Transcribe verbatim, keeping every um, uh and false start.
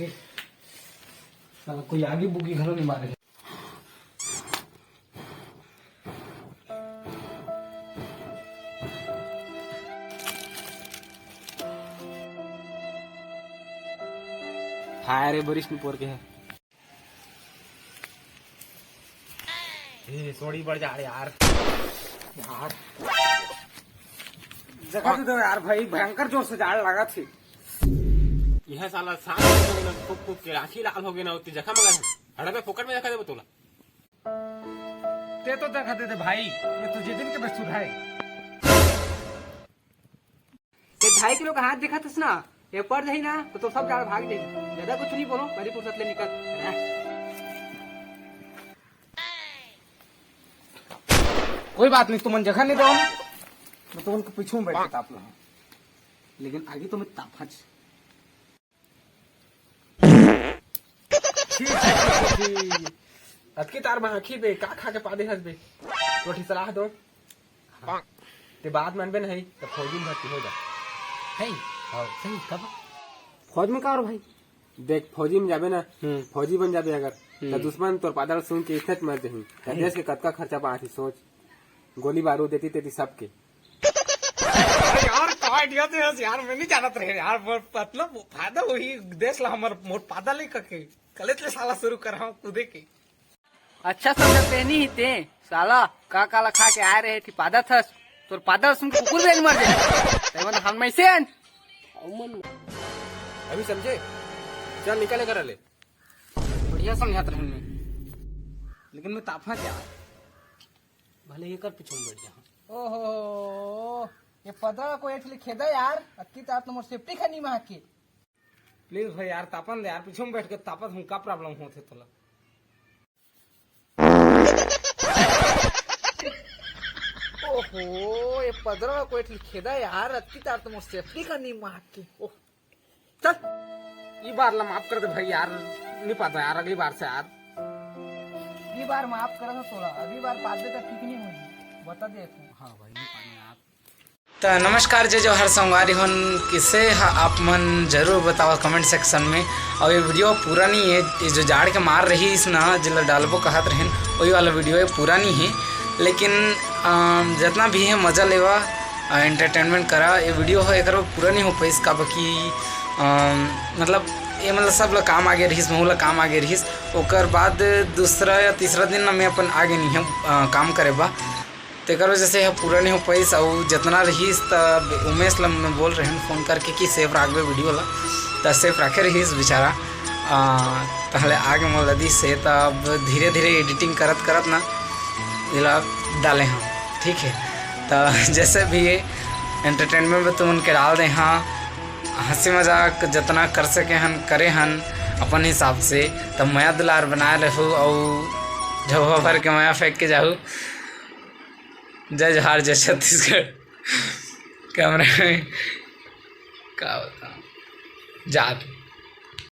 साला कोई आगी बुगी घलो नहीं मारे। हाय रे, बारिश नहीं पोर के है। ए, सोड़ी बढ़ जा रे यार। यार, जगह दे दो यार भाई, भयंकर जोर से जाड़ लगा थी। यह साला सांस हो गया ना, फूक फूक के आँखी लाल हो गई ना, उतनी जख्म अगर हड़ा पे फोकट में जगह देबो तोला। ते तो जगह दे दे भाई, ये तो जे दिन के बेसुध है। ते ढाई किलो का हाथ दिखा थस ना, ये पड़ जाही ना तो, तो सब जाड़ भाग जाही। ज्यादा कुछ नहीं बोलो, पहली फुर्सत ले निकल। कोई बात नहीं, तुमन जगह नहीं दो, मैं तुमन के पीछू में बैठ के ताप लूँ, लेकिन आगे तो मैं तापच। छी, छी, छी, छी। अतकी तार में आँखी बे, का खा के पादे हस बे? रोटी सलाह दो। हाँ। ते बात मानबे नहीं, तो फौजी में भर्ती हो जा। है? हाँ। सही, कब? फौज में का और भाई? देख, फौजी में जाबे ना, हम्म। फौजी बन जाबे अगर, हम्म। तो दुश्मन तोर पादल सुन के इज्जत मर जही, तो हम्म। देश के कतका खर्चा पाही सोच, गोली बारूद देती तेती सबके। अरे यार, का idea दे हस यार, मैं नहीं जानत रहे यार, पर मतलब फायदा वही देश ला हमर मोट पादल नहीं करके, कलेत ले साला शुरू कर हम कूदे के। अच्छा समझत रहनी ही ते, साला का काला खा के आए रहे थी पादत हस, तोर पादल सुन के कुकुर भी मर जाए। ते मन हम में से अन। अभी समझे? चल निकल, एकर ले। बढ़िया समझात रहन मैं, लेकिन मैं तापा क्या? भले एकर पीछू में बैठ जा। ओहो, ये पदरा को एठ ले खेदा यार, अक्की तात मोर safety का नहीं माके। Please भाई यार, तापन दे यार, पीछू में बैठ के तापत हूँ, का problem होत है तोला? ओहो, ये पदरा को एठ ले खेदा यार, अक्की तात मोर safety का नहीं माके। ओह। चल, ई बार ला माफ कर दे भाई यार, नहीं पाता यार, अगली बार से यार। ई बार माफ कर दे तोला, अगली बार पादे तो ठीक नहीं होई, बता दे तू। हाँ भाई, नहीं पाना यार। तो नमस्कार, जय जोहार संगवारी होन, किसे हा आप मन जरूर बताओ comment section में। और ये video पूरा नहीं है, ये जो जाड़ के मार रही इस ना, जिला डालबो कहत रहन, वही वाला video है, पूरा नहीं है। लेकिन अम, जितना भी है मजा लेवा, entertainment करा। ये video हो एकर पूरा नहीं हो पाइस, काबर कि अम, मतलब ये मतलब सब ला काम आगे रहिस, महू ला काम आगे रहिस। ओकर बाद दूसरा या तीसरा दिन ना मैं अपन आगे नहीं है, अ, काम करे बा, तेकर वजह से यह पूरा नहीं हो पाइस। अउ जितना रहिस त उमेश ला मैं बोल रहन phone करके कि safe राखबे video ला, त safe राखे रहिस बेचारा। अ, तहले आगे मोला दिस हे, त अब धीरे धीरे editing करत करत ना एला डाले हम, ठीक है। त जैसे भी ये entertainment में तुमन के डाल दे हाँ, हंसी मजाक जितना कर सके हन करे हन अपन हिसाब से। त मया दुलार बनाए रहू, अउ झौहा भर के मया फेंक के जाहू। जय जोहार, जय छत्तीसगढ़। कैमरा में का बताऊं, जात